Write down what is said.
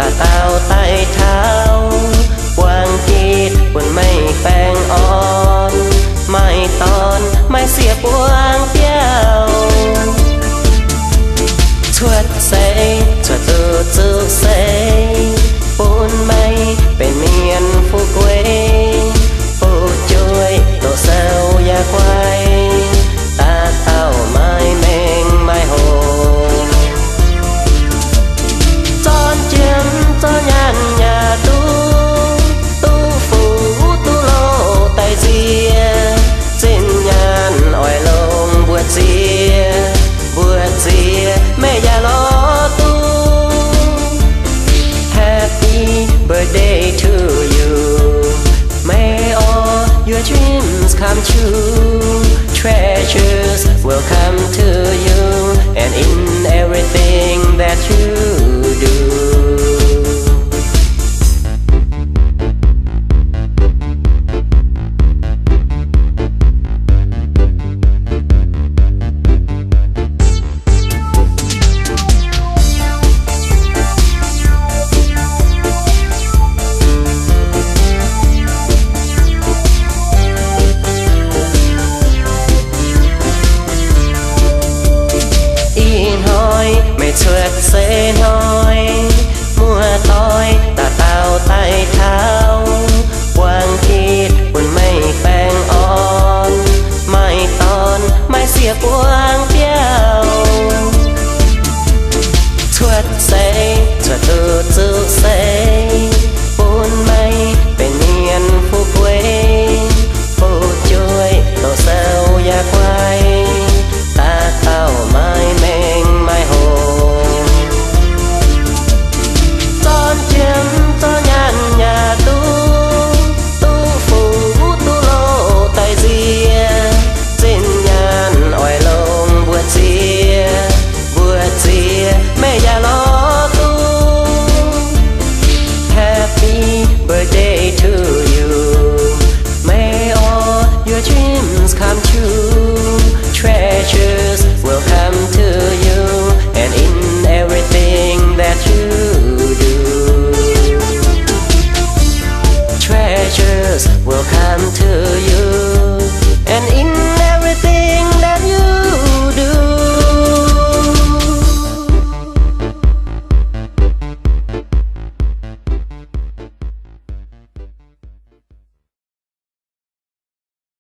Dauh daaih taux, buang gitv bun meih baengh orn, maiv dorn maiv sieqv buangv biauv. Cuotv seix cuotv duqv zuqc seix, bun meih benx mienh fu'jueiv. Fu'jueiv doqc sou yaac guai, dauh dauh maiv mengh maiv hoc. Zornv jiem zornv nyaanh yaac duqv, duqv fuqv duqv loh daaih nziex. Zinh nyaanh oix longx mbu'ziex, mbu'ziex meih yaac lorz duqv. Happy birthday to you. May all your dreams come true. Treasures will come to you, and in everything that you